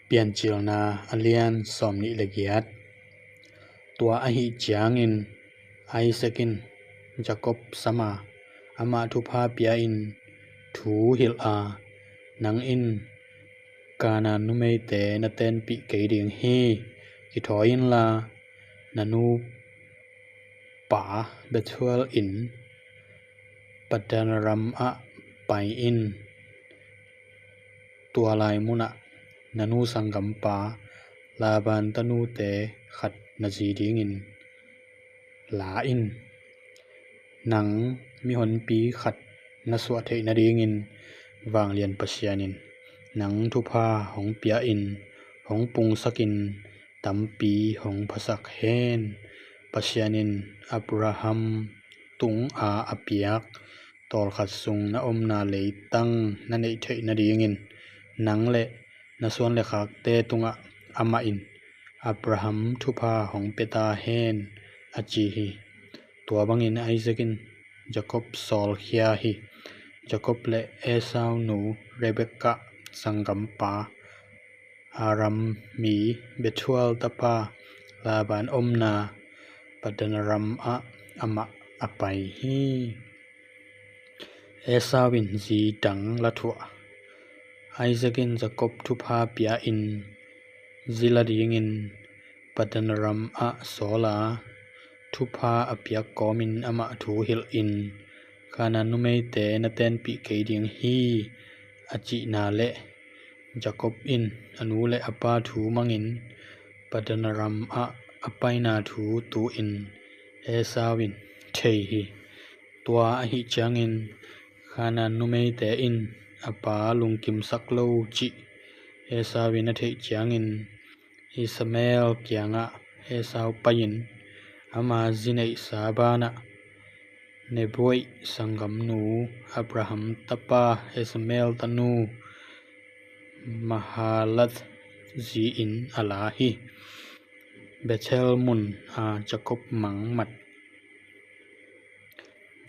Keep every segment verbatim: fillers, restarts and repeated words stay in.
Piancilna a lian sawmnih le giat. Tua ahih ciangin Isaac in Jacob sam a, amah thupha pia-in thu hilh a, "Nang in Kanaan numeite na tenpih kei ding hi. Kithawi inla, na nu pa Bethuel in Padan Aram ah pai in. Tua lai munah na nu sanggampa Laban tanute khat na zi dingin la in. Nang mihonpi khat na suah theih nadingin Vanglian Pasian in nang thupha hong pia-in hong pungsakin tampi hong phasak hen. Pasian in Abraham tung a a piak tawlkhat sung na omna leitang na neih theih nadingin nang le na suanlekhakte tungah amah in Abraham thupha hong pia ta hen," a ci hi. Tua bangin Isaac in Jacob sawlkhia hi. Jacob le Esau nu Rebekah sanggampa Aram mi Bethuel tapa Laban omna Padan Aram ah amah a pai hi. Esau in zi dang la thuah. Isaac in Jacob thupha pia-in zi la dingin Padan Aram ah sawl a, thupha a piak kawmin amah thu hilh in, "Kanaan numeite na tenpih kei ding hi," a cihna le Jacob in a nu le a pa thu mangin Padan Aram ah a paina thu tu-in Esau in thei hi. Tua ahih ciangin Kanaan numeite in a pa lungkimsak lo cih Esau in a theih ciangin Ishmael kiangah Esau pai-in ama zi neihsa banah Nebaioth sanggamnu Abraham tapa Ishmael tanu Mahalath zi-in a la hi. Bethel mun a Jacob mangmat.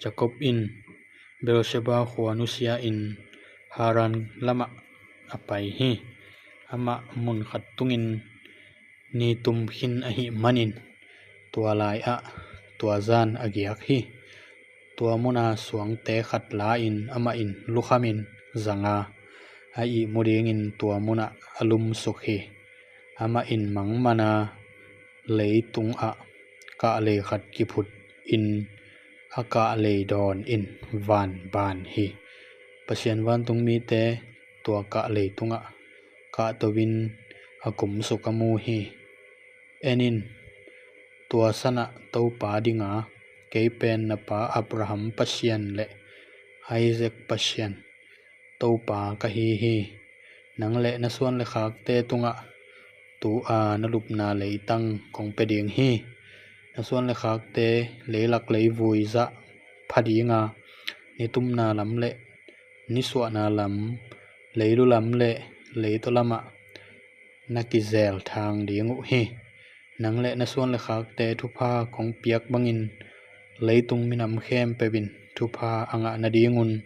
Jacob in Beersheba khua nusia-in Haran lamah a pai hi. Amah mun khat tungin ni tum khin ahih manin tua lai-ah tua zan a giak hi. Tua muna suangte khat la-in amah in lukhamin zang a, a ihmu dingin tua munah a lumsuk hi. Amah in mangman a, leitungah kahlei khat kiphut in a kahlei dawn in vanban hi. Pasian vantungmite tua kahlei tungah kahto-in a kumsuk a mu hi. En in, tua sanah Topa dinga, kei pen na pa Abraham Pasian le Isaac Pasian, Topa ka hi hi. Nang le na suanlekhakte tungah tu-a na lupna leitang kong pia ding hi. Na suanlekhakte leilak leivui zah pha dinga, nitumna lam le nisuahna lam, leilu lam le leitaw lamah na kizel thang ding uh hi. Nang le na suanlekhakte thupha kong piak bangin leitung minam khempeuh in thupha a ngah nadingun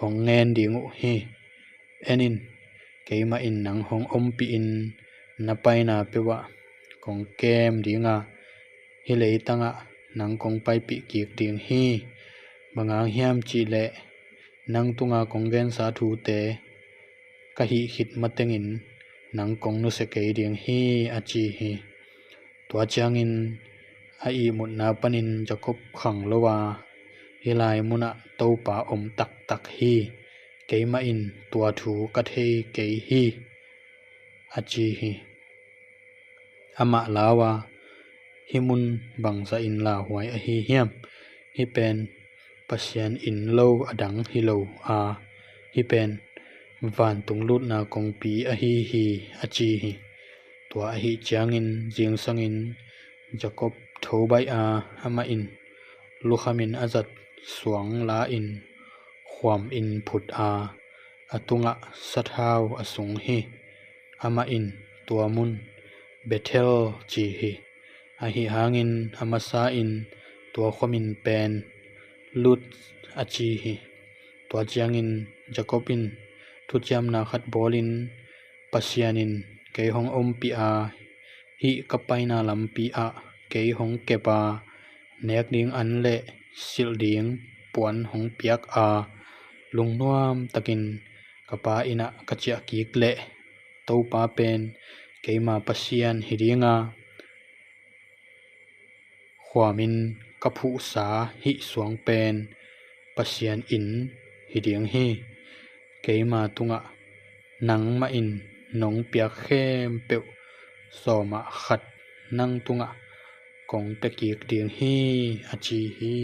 hong ngen ding uh hi. En in, keimah in nang hong ompihin na paina peuhah kong kem dinga, hih leitangah nang kong paipih kik ding hi. Bang hang hiam cihleh nang tunga kong gensa thute ka hih khit matengin nang kong nusia kei ding hi, a ci hi. Tua ciangin a ihmutna panin Jacob khang lo a, hih lai munah Topa om taktak hi. Keimah in tua thu ka thei kei hi, a ci hi. Amah lau a, hih mun bangzah in lauhuai ahi hiam? Hih pen Pasian inn lo a dang hi lo a, hih pen vantung lutna kongpi ahi hi, a ci hi. Tua ahih ciangin zingsangin Jacob tho baih a, amah in lukhamin a zat suang la-in khuamin phut a, a tungah sathau a sung hi. Amah in tua mun Bethel ci hi. Ahi hangin a masa in tua khuamin pen Luz a ci hi. Tua ciangin Jacob in thuciamna khat bawlin, Pasian in kei hong ompih a, hih ka paina lampi ah kei hong kep a, nek ding an leh silh ding puan hong piak a, lungnuam takin ka Pa inn ah ka ciah kik leh, Topa pen keima Pasian hi ding a, khuamin ka phuhsa hih suang pen Pasian inn hi ding hi. Keima tungah nangmah in nong piak khempeuh sawm ah khat nang tungah kong pia kik ding hi, a ci hi.